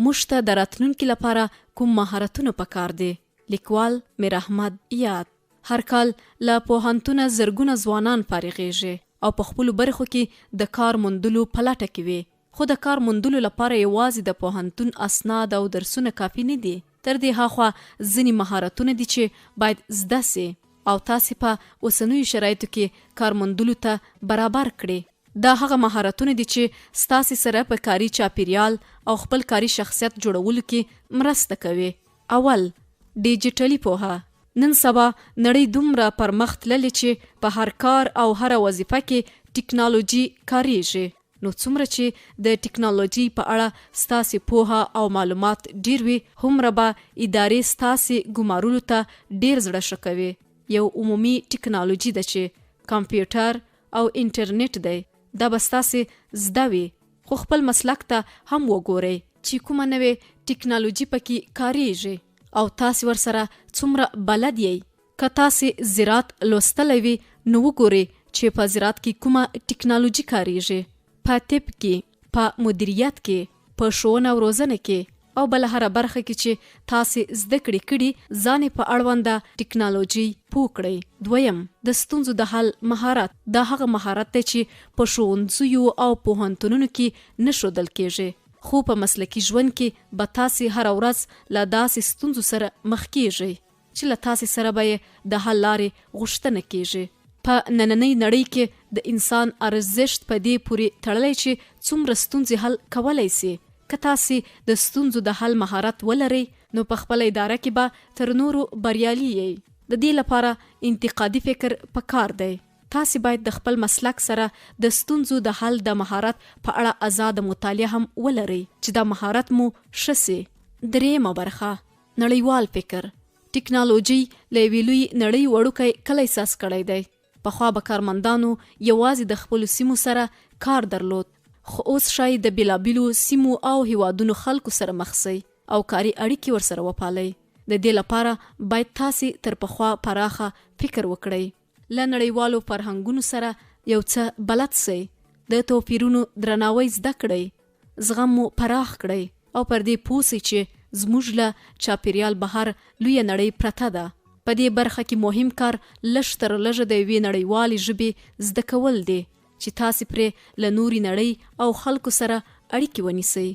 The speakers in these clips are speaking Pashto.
موږ ته د راتلونکي لپاره کوم مهارتونه پکار دي؟ لیکوال، میراحمد یاد. هر کال له پوهنتونه زرګونه ځوانان فارغېږي او په خپلو برخو کې د کار موندلو په لټه کې وي، خو د کار موندلو لپاره یوازې د پوهنتون اسناد او درسونه کافي نه دي، تر دې هاخوا ځینې مهارتونه دي چې باید زده شي او تاسې په اوسنیو شرایطو کې کار موندلو ته برابر کړي. دا هغه مهارتونه دي چې ستاسې سره په کاري چاپیریال او خپل کاري شخصیت جوړولو کې مرسته کوي. اول، ډیجیټلي پوهه، نن سبا نړۍ دومره پرمخ تللې چې په هر کار او هره وظیفه کې ټیکنالوجي کاریږي، نو څومره چې د ټیکنالوجۍ په اړه ستاسې پوهه او معلومات ډیر وي، هومره به ادارې ستاسې ګمارلو ته ډیر زړه ښه کوي. یو عمومي ټیکنالوجي ده چې کمپیوټر او انټرنیټ دی، دا به ستاسې زده وي، خو خپل مسلک ته هم وګورئ چې کومه نوې ټیکنالوجي پکې کاریږي او تاسې ورسره څومره بلد یئ. که تاسې زراعت لوستلی وي نو وګورئ چې په زراعت کې کومه ټیکنالوجي کاریږي، په طب کې، په مدیریت کې، په ښوونه او روزنه کې او بله هره برخه کې چې تاسې زده کړې کړي ځان یې په اړونده ټکنالوجۍ پوه کړئ. دویم، د ستونزو د حل مهارت، دا هغه مهارت دی چې په ښوونځیو او پوهنتونونو کې نه ښودل کېږي، خو په مسلکي ژوند کې به تاسې هره ورځ له داسې ستونزو سره مخ کېږئ. چې له تاسې سره به یې د حل لارې غوښتنه کېږي. په نننۍ نړۍ کې د انسان ارزښت په دې پورې تړلی چې څومره ستونزې حل کولی شي. که تاسې د ستونزو د حل مهارت ولرئ، نو په خپله اداره کې به تر نورو بریالي یئ. د دې لپاره انتقادي فکر په کار دی. تاسې باید د خپل مسلک سره د ستونزو د حل د مهارت په اړه ازاده مطالعه هم ولرئ، چې دا مهارت مو ښه شي. درېیمه برخه، نړیوال فکر، ټکنالوجۍ له یوې لویې نړۍ وړوکی کلی ساز کړی دی. پخوا به کارمندانو یوازې د خپلو سیمو سره کار درلود، خو اوس ښايي د بېلابېلو سیمو او هېوادونو خلکو سره مخ شئ او کاري اړیکې ورسره وپالئ. د دې لپاره باید تاسې تر پخوا پراخه فکر وکړئ. له نړیوالو فرهنګونو سره یو څه بلد شئ، د توپیرونو درناوی زده کړئ، زغم مو پراخ کړئ او پر دې پوه شئ چې زموږ له چاپېریال بهر لویه نړۍ پرته ده. په دې برخه کې مهم کار لږ تر لږه د یوې نړیوالې ژبې زده کول دي چې تاسې پرې له نورې نړۍ او خلکو سره اړیکې ونیسئ.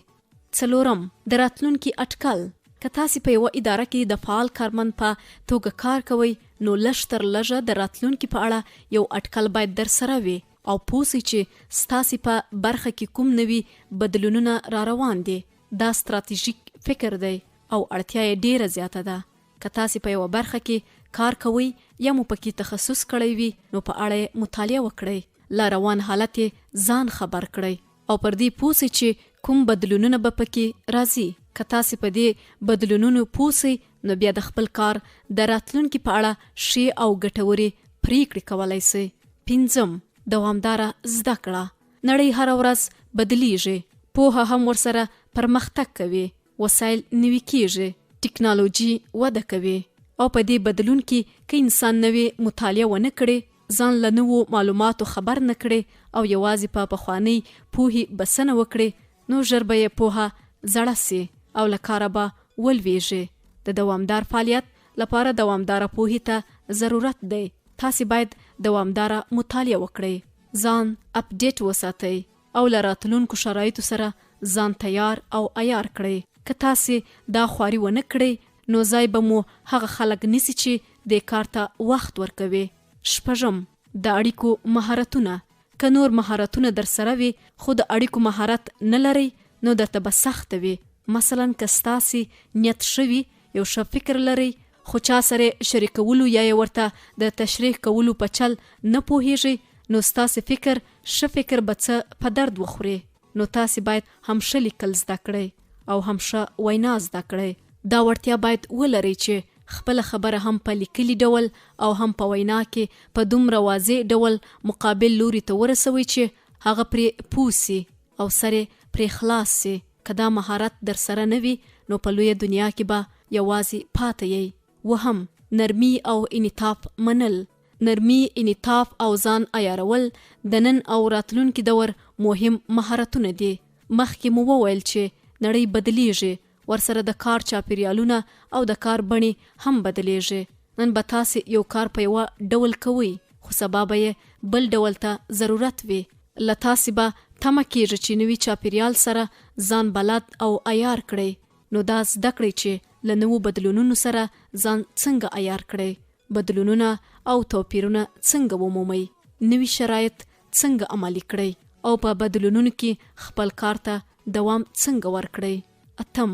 څلورم، د راتلونکي اټکل، که تاسې په یوه اداره کې د فعال کارمند په توګه کار کوئ، نو لږ تر لږه د راتلونکي په اړه یو اټکل باید درسره وي او پوه شئ چې ستاسې په برخه کې کوم نوي بدلونونه راروان دي. دا ستراتیژیک فکر دی او اړتیا یې ډېره زیاته ده. که تاسې په یوه برخه کې کار کوئ یا مو پکې تخصص کړی وي، نو په اړه یې مطالعه وکړئ، له روان حالت یې ځان خبر کړئ او پر دې پوه شئ چې کوم بدلونونه به پکې راځي. که تاسې په دې بدلونونو پوه شئ، نو بیا د خپل کار د راتلونکي په اړه ښې او ګټورې پرېکړې کولای شئ. پنځم، دوامداره زده کړه. نړۍ هره ورځ بدلېږي، پوهه هم ورسره پرمختګ کوي. وسایل نوي کیږي، ټکنالوجي وده کوي او په دې بدلون کې که انسان نوې مطالعه ونه کړي، ځان له نوو معلوماتو خبر نه کړي او یوازې په پخوانۍ پوهې بسنه وکړي، نو ژر به یې پوهه زړه شي او له کاره به ولوېږي. د دوامدار فعالیت لپاره دوامداره پوهې ته ضرورت دی. تاسې باید دوامداره مطالعه وکړئ، ځان اپډېټ وساتئ او له راتلونکو شرایطو سره ځان تیار او عیار کړئ. که تاسې دا خواري ونه کړئ، نو ځای به مو هغه خلک نیسي چې دې کار ته وخت ورکوي. شپږم، د اړیکو مهارتونه، که نور مهارتونه درسره وي، خو د اړیکو مهارت نه لرئ، نو درته به سخته وي. مثلاً که ستاسې نیت ښه وي، یو ښه فکر لرئ، خو چا سره یې شریکولو یا یې ورته د تشریح کولو په چل نه پوهیږئ، نو ستاسې فکر ښه فکر به څه په درد وخوري. نو تاسې باید هم ښه لیکل زده کړئ او هم ښه وینا زده کړئ. دا وړتیا باید ولرئ چې خپله خبره هم په لیکلي ډول او هم په وینا کې په دومره واضح ډول مقابل لوري ته ورسوئ چې هغه پرې پوه شي او سر یې پرې خلاص شي. که دا مهارت درسره نه وي نو په لویه دنیا کې به یوازې پاته یئ. اووم، نرمي او انعطاف منل. نرمي، انعطاف او ځان عیارول د نن او راتلونکي دور مهم مهارتونه دي. مخکې مو وویل چې نړۍ بدلېږي، ورسره د کار چاپېریالونه او د کار بڼې هم بدلېږي. نن به تاسې یو کار په یوه ډول کوئ، خو سبا به یې بل ډول ته ضرورت وي. له تاسې به تمه کېږي چې نوي چاپېریال سره ځان بلد او عیار کړئ، نو دا زده کړئ چې له نوو بدلونونو سره ځان څنګه عیار کړئ، بدلونونه او توپیرونه څنګه ومومئ، نوي شرایط څنګه عملي کړئ او په بدلونونو کې خپل کار ته دوام څنګه ورکړئ. اتم،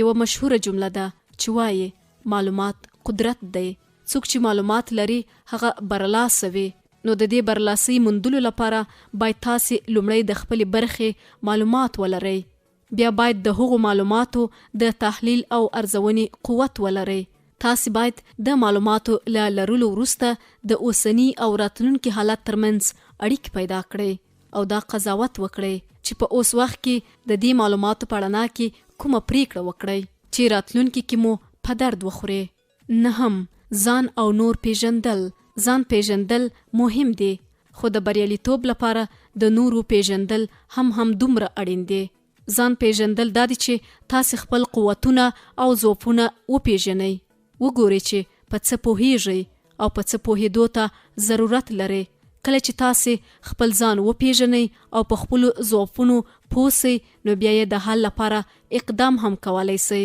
یوه مشهوره جمله ده چې وايي، معلومات قدرت دی. څوک چې معلومات لري هغه برلاسه وي. نو د دې برلاسۍ موندلو لپاره باید تاسې لومړی د خپلې برخې معلومات ولرئ. بیا باید د هغو معلوماتو د تحلیل او ارزونې قوت ولرئ. تاسې باید د معلوماتو له لرلو وروسته د اوسني او راتلونکي حالت ترمنځ اړیکې پیدا کړئ او دا قضاوت وکړئ چې په اوس وخت کې د دې معلوماتو په رڼا کې کومه پرېکړه وکړئ چې راتلونکي کې مو په درد وخوري. نهم، ځان او نور پېژندل، ځان پېژندل مهم دي، خو د بریالیتوب لپاره د نورو پېژندل هم همدومره اړین دي. ځان پېژندل دا دي چې تاسې خپل قوتونه او ضعفونه وپېژنئ، وګورئ چې په څه پوهېږئ او په څه پوهېدو ته ضرورت لرئ. کله چې تاسې خپل ځان وپېژنئ او په خپلو ضعفونو پوه شئ، نو بیا یې د حل لپاره اقدام هم کولی شئ.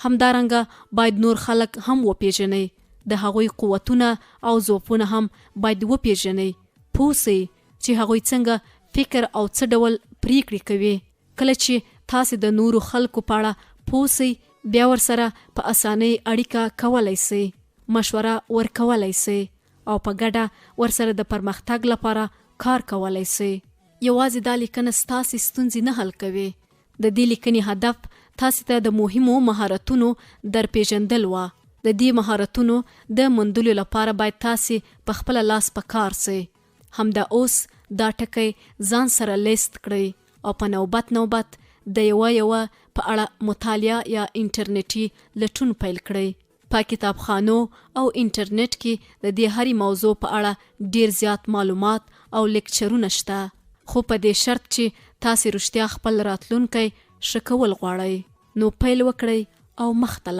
همدارنګه باید نور خلک هم وپېژنئ، د هغوی قوتونه او ضعفونه هم باید وپېژنئ، پوه شئ چې هغوی څنګه فکر او څه ډول پرېکړې کوي. کله چې تاسې د نورو خلکو په اړه پوه شئ، بیا ورسره په اسانۍ اړیکه کولی شئ، مشوره ورکولی شئ او په ګډه ورسره د پرمختګ لپاره کار کولی شئ. یوازې دا لیکنه ستاسې ستونزې نه حل کوي. د دې لیکنې هدف تاسې ته د مهمو مهارتونو در پېژندل وه. د دې مهارتونو د موندلو لپاره باید تاسې په خپله لاس په کار شئ. همدا اوس دا ټکی ځان سره لېست کړئ او په نوبت نوبت د یوه یوه په اړه مطالعه یا انټرنېټي لټون پیل کړئ. په کتابخانو او انټرنېټ کې د دې هرې موضوع په اړه ډېر زیات معلومات او لېکچرونه شته، خو په دې شرط چې تاسې رښتیا خپل راتلونکی ښه کول غواړئ، نو پیل وکړئ او مخته لاړ.